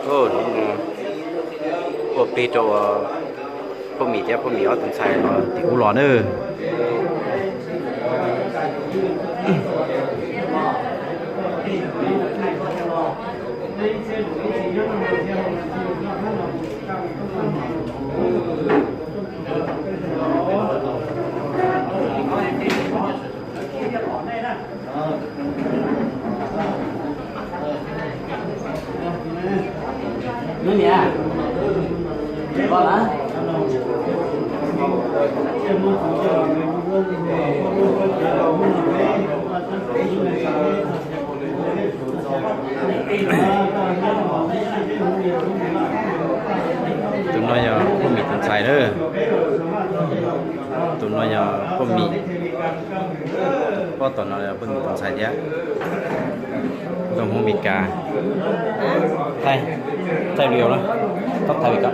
Ua plig rau Phauj Mim thiab Phauj Mim ob tug ntxhais no tim ub los na. Tus no yog Phauj Mim tus ntxhais na. Tus no yog Phauj Mim, pob tom no yog Phauj Mim tus ntxhais thiab. Nkauj Hmoob Mes Kas, thaij, thaij video na, thaij video.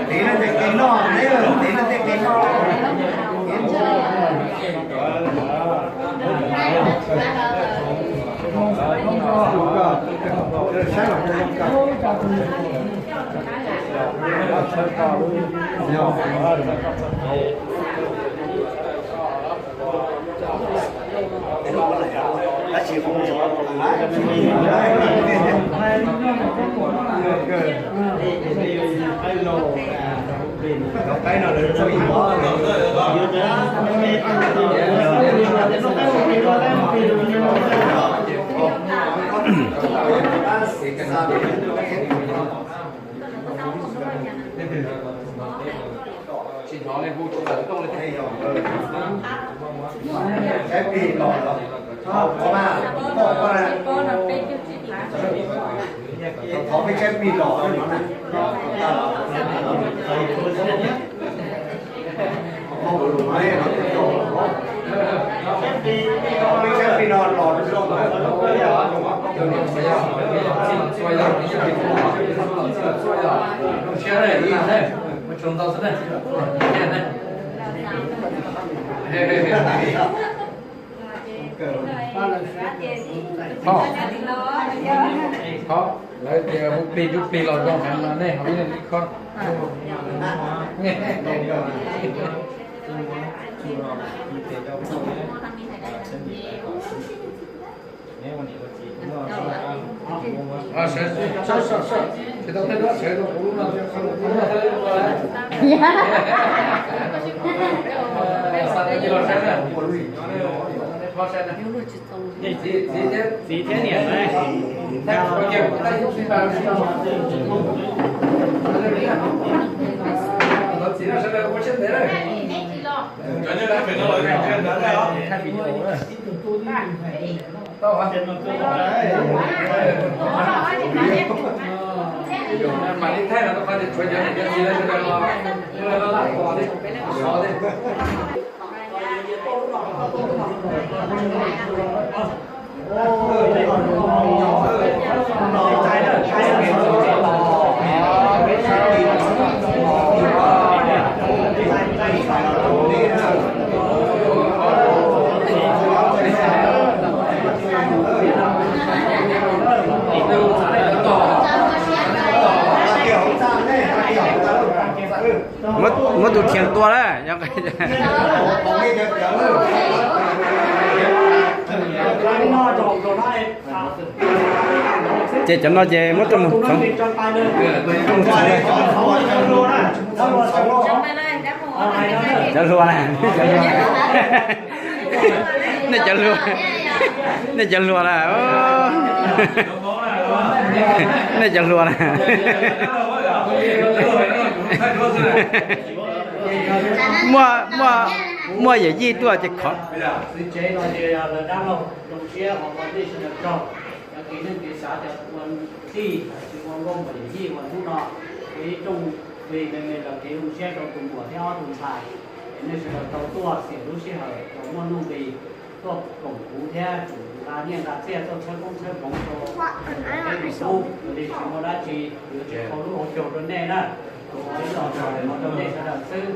Tiv no ces tig noj. Tsis hnov li, hu tsis tawm tooj li thiab. Tshaib plig los los, thov peb tshaib plig los. Thov, thov, lawv tias hu plig ntsuj plig los zoo heev no nej ho ib leeg ib khob. Txiv thiab niam ne. Mam li thaij los rau qhov tias tshuav cov niam cov txiv lawv sawv daws los, lawv laj laj tos li, tos li. Muab, muab tus khiav tua na. Ces cov no ces muab rau mus txhoov. Cov hluas na, cov hluas. Nej cov hluas, nej cov hluas na, nej cov hluas na. Muaj, muaj, muaj yawm yij tuaj ces khov. Txiv tsev no ces lawv dab laug zoo siab ua nej sawv daws tsaug. Cov kev neej kev xav cov ua tij, tsis ua nkauj muam yawm yij uas hnub no ua ib rooj fij me me los kev zoo siab rau tus muam thiab ob tus ntxhais. Es nej sawv daws tau tuaj xiam lub sij hawm tau muaj nuj nqis tuaj koom kuv thiab tsum nqa nyiaj nqa txiaj tuaj txhawb koob txhawb hmoov rau peb tus tub, yog li tsis muaj dab tsi yuav tsum tau lub hauv caug rau nej na. Kuv ua ib los rau nej sawv daws xwb.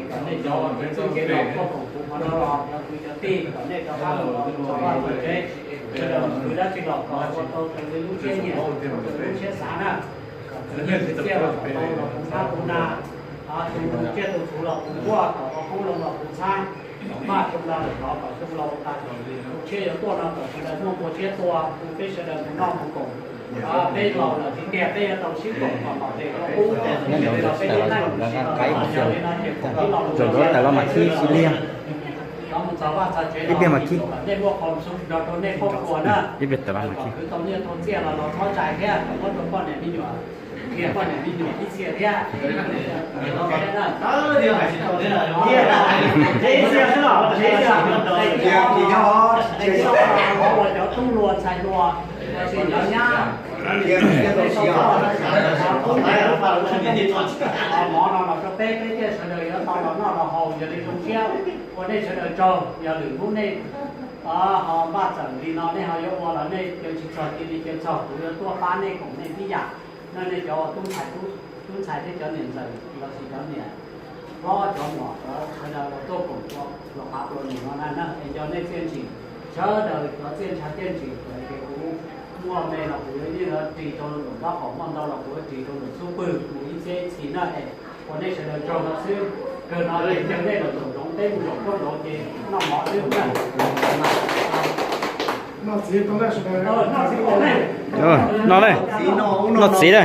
Kom nej cov uas kev txwj kev laus tuaj koom kuv qhov no los cov kwv cov tij, kom nej rov qab los txog vaj txog tsev, sawv daws kwv dab tsi los kom ua tau raws li lub siab nyiam, raws li lub siab xav na. Kom tus nyiaj tus txiaj los kom tau los puv phab puv na, tus tsiaj tus txhuv los puv nkuaj, kom ua qoob loo los puv txhab, kom maj xyoo no lawm thov kom xyoo laus tas, xyoo tshiab yuav tuaj no kom sawv daws muaj npua tshiab tua, hu peb sawv daws mus noj mus koom. Peb laus lawm tiag tiag peb yuav tau sib koom kom tom tes ua qub, kom peb lub neej sim los tau yog li no ces koom tib lo lus Zaum ntawd tawm los mas khib xws li. Ib pliag mas khib. Nej muaj qhov sub nrog rau nej khuaj khuas na. Ib pliag tawm los mas khib. Kom khwv tau nyiaj tau txiaj los los txhob txais thiab, kom muab rau poj niam me nyuam, qhia poj niam me nyuam ib txhia thiab. Cov tub hluas ntxhais hluas, cov nyab, tub ntxhais, mov no los rau peb, peb thiaj sawv daws yuav tau los noj los haus, yog li zoo siab ua nej sawv daws tsaug. Yog lwm hnub nej ho npaj txawm li no nej ho yuav ua los nej caw tsis txog cia li caw txog, kuv yuav tuaj pab nej koom nej tib yam. No nej cov tub ntxhais, tub ntxhais thiab cov niam ntxawm lossis cov niam hlob cov muam cov sawv daws los tuaj koom ua los qab pluas num no na, es nco nej txiaj ntsim, sawv daws cov txiaj ntsha txiaj ntsim, ces kuv Muaj me los kuv yuav ris rau nraum npab qhov, muaj ntau los kuv yuav ris rau nraum xub pwg mus ib txhiab ib txhis na es ua nej sawv daws nrog no xwb. Kawg no ces ntawm nej los zaum zoov teb mus zaum rooj zoov ces noj mov xwb na. Noj txiv tau na. Noj txiv na.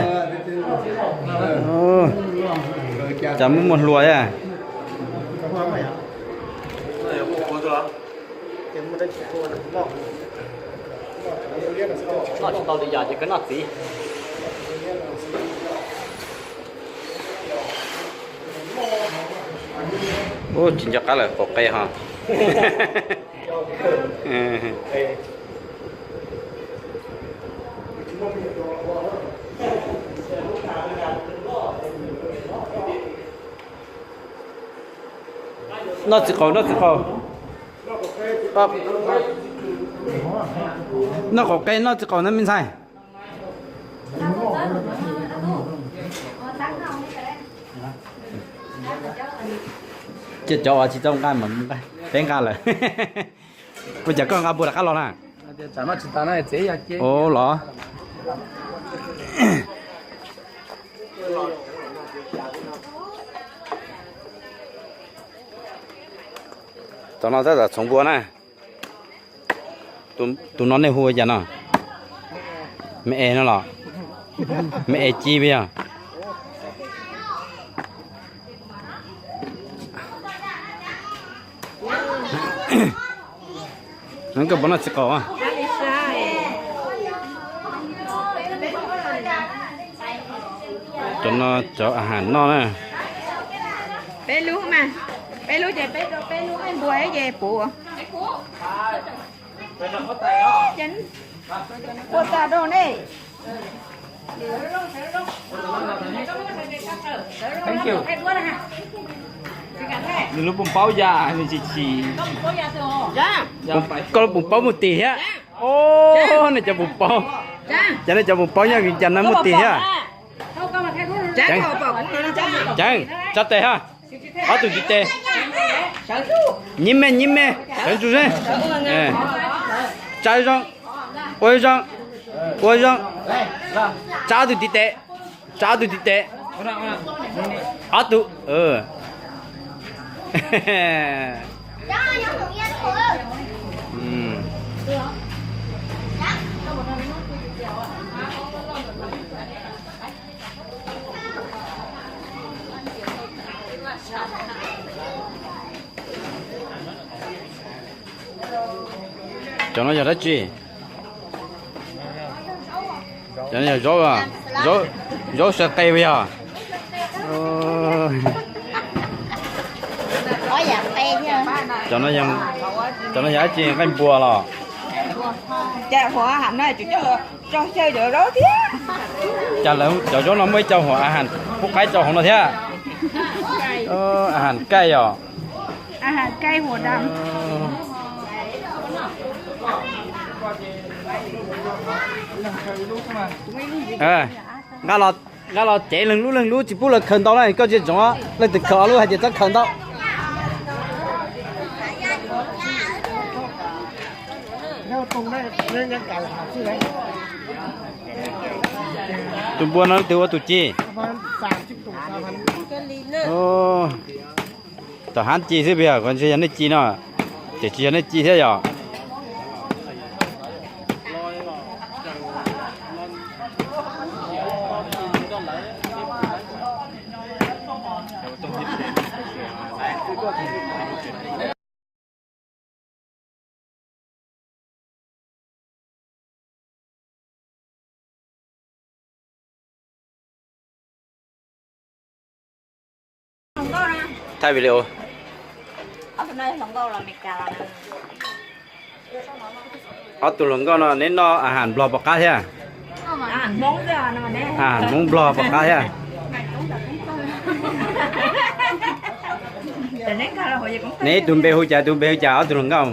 Cas muaj muaj hlua thiab. Noj tsis tau li yam ces kawg noj txiv. Ub, tsis nco qab lawm, qaum qe ho. Noj txiv qaub, noj txiv qaub. Noj qaum qe, noj txiv qaub na me ntxhais. Cia cov uas tsis tau nqa mas peb nqa lawm. Ua cas koj nqa npua rov qab los na? Ua los. Tom no tab tom txhoov npua na. Tus no nej hu ua cas no? Me es no los? Me es ci yog. Koj puas noj txiv qaub? Cov no cov a has noj na. Peb lub mas, peb lub ces peb rau peb lub, npua ces puv. Ua tas rau nej. Nws lub pum paub yam nws tsis chim. Koj lub pum paub muaj tis thiab. Os, nej cov pum paub. Cas nej cov pum paub nyob vim cas no muaj tis thiab. Ceev, tsa tes ha. Ob tug ntiv tes. Nyib me, nyib me, sawv ntsuj seb. Tsa zoo, ua zoo, ua zoo. Tsa ob tug ntiv tes, tsa ob tug ntiv tes. Ob tug. Cov no yog dab tsi? Cov no yog zaub, zaub saw qe puas yog? Cov no yog dab tsi, nqaij npua los? Cas huam a has no tsis coj los tso xyaw cov zaub thiab. Cas lawv cov zaub no muaj ib co huam a has pub qaib rau hauv no thiab? A has kaij yom. A has kaij huam dam. Nqa los cev leeg lub leeg lub, tsis pub lawv khaws ntau na, koj tsis tsoom leej twg khaws ob lub hais tias txhob khaws ntau. Tus npua no leej twg ua tus ci? Tom hab ci xwb puas yog? Kuv ntshai yog nej ci no, ces tsis yog nej ci thiab yom. Thaij video. Ob tug hluas nkauj no neb noj a has nplog puas qab thiab? A has hmoob nplog puas qab thiab? Neb ib tug npe hu cas, tus npe hu cas ob tug hluas nkauj?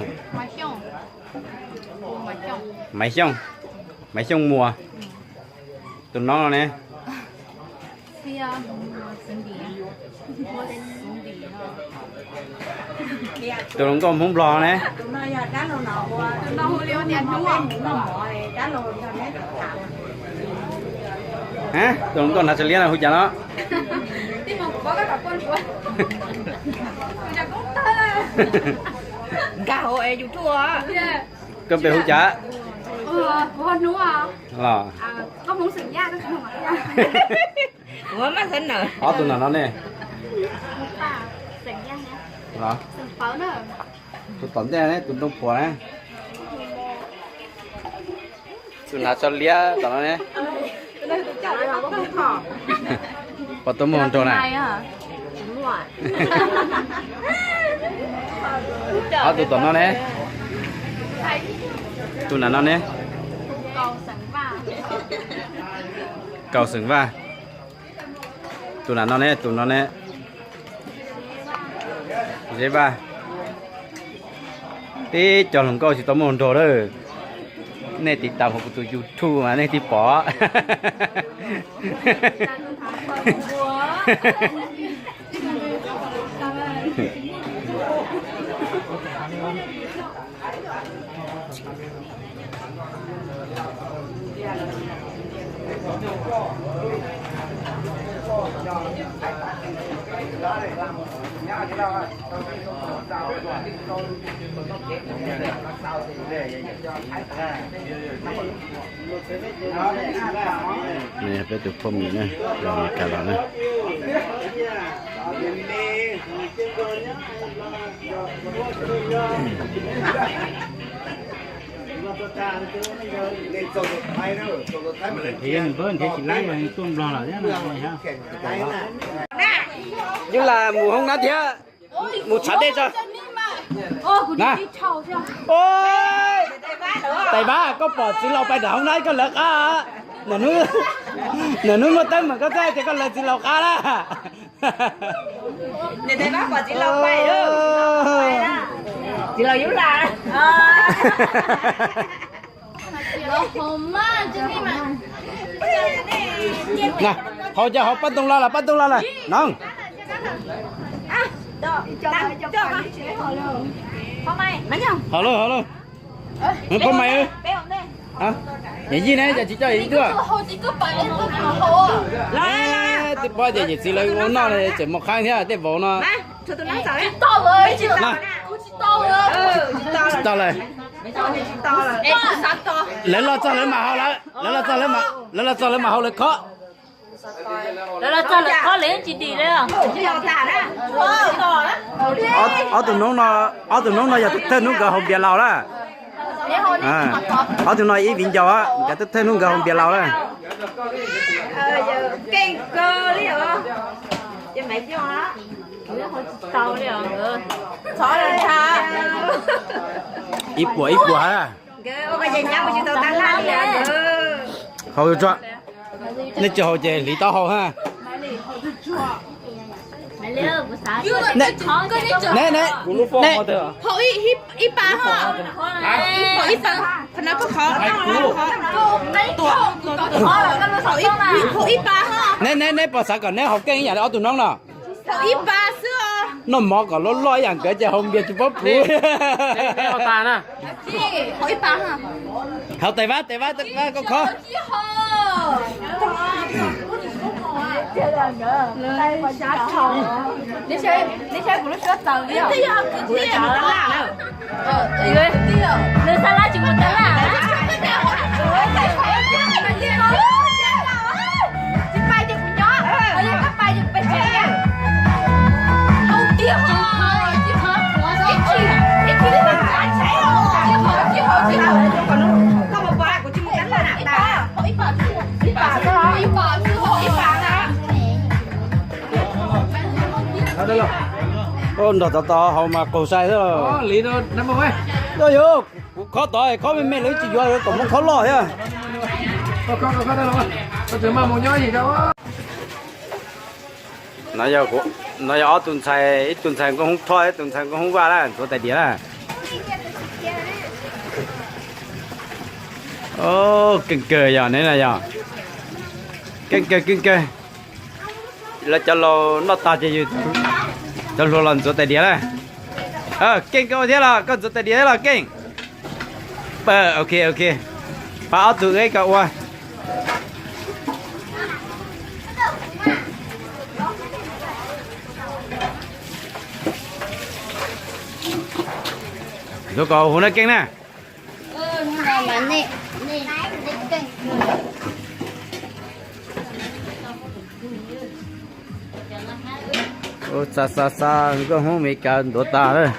Maiv Xyooj, Maiv Xyooj Muas. Tus no ne? Tus hluas nkauj Hmoob Nplog ne? Tus hluas nkauj hnav tsho liab no hu cas no? Nkag hauv es YouTube. Koj npe hu cas? Los, ob tug nam no ne? Los, tus tom ntej ne, tus ntoo puas ne? Tus hnav tsho liab tom no ne? Puas tau muaj hluas nraug na? Ob tug tom no ne? Tus nam no ne? Kaus xeem vaj. Tus nam no ne? Tus no ne? Zeb vaj. Tib co hluas nkauj tsis tau muaj hluas nraug lawm. Nej tiv tas hauv kuv tus YouTube mas nej thiaj pom. Peb tus phooj ywg na, los Meskas los na. Nrhiav nws npawb nrhiav tsis laib, tuaj Nplog lawm thiab. Yus lam mus hoob nab thiab, mus tshav dej tso. Na, tais Vab, koj pom txiv laus pais nram hoob nab koj lawv qab. Nws hnub muaj teeb meem koj txawj tias koj lawv txiv laus qab na. Txiv laus Yub Lam. Na, haus cas haus, pab ntoo los lawm, pab ntoo los lawm no. Haus lauj, haus lauj. Phob Maiv, yawm yij ne, cas tsis coj yawm yij tuaj? Twb paub tias yawm txiv lawv ua noj tseem muaj qhab thiab tej vauv no. Tsis tau lawm. Lawv los txog lawv mam haus lawm, lawv los txog lawv mam haus lawv khob. Lawv los txog lawv khob lawv tsis dim li. Ob tug noob no, ob tug noob no yog thawj hnub nkawd haus npias laus lawm. Ob tug no ib viv ncaus, cov thawj hnub nkawd haus npias laus lawm. Ib puas ib puas. Haus tso. Nej tsis haus ces hliv taub hau ha. Ne, ne, ne. Ne, ne, neb puas xav kom neb haus keej ib yam li ob tug noob no? Noj mov kom loj loj ib yam nkawd ces haus npias tsis paub puv. Haus tais Vab, tais Vab, tais Vab koj khob. Nrog tod tod haus mas qaug sai xwb. Yog, kuv khob tod khob me me lawv tsis yuav kom muab khob loj thiab. No yog ob tug ntxhais, ib tug ntxhais nkauj hoob Thoj, ib tug ntxhais nkauj hoob Vaj na, ntxuav tais diav na. Keej kawg yog ne na yog. Keej kawg keej kawg. Lawv cov laus noj tag ces yus Cov hluas los ntxuav tais diav lawm. Keej, koj ua thiab los? Koj ntxuav tais diav thiab los Keej? Ok, ok. Pab ob tug ib kom ua. Ntxuav kom huv na Keej na. Xa xa xa, nkauj Hmoob Mes Kas ntuav tas lawm.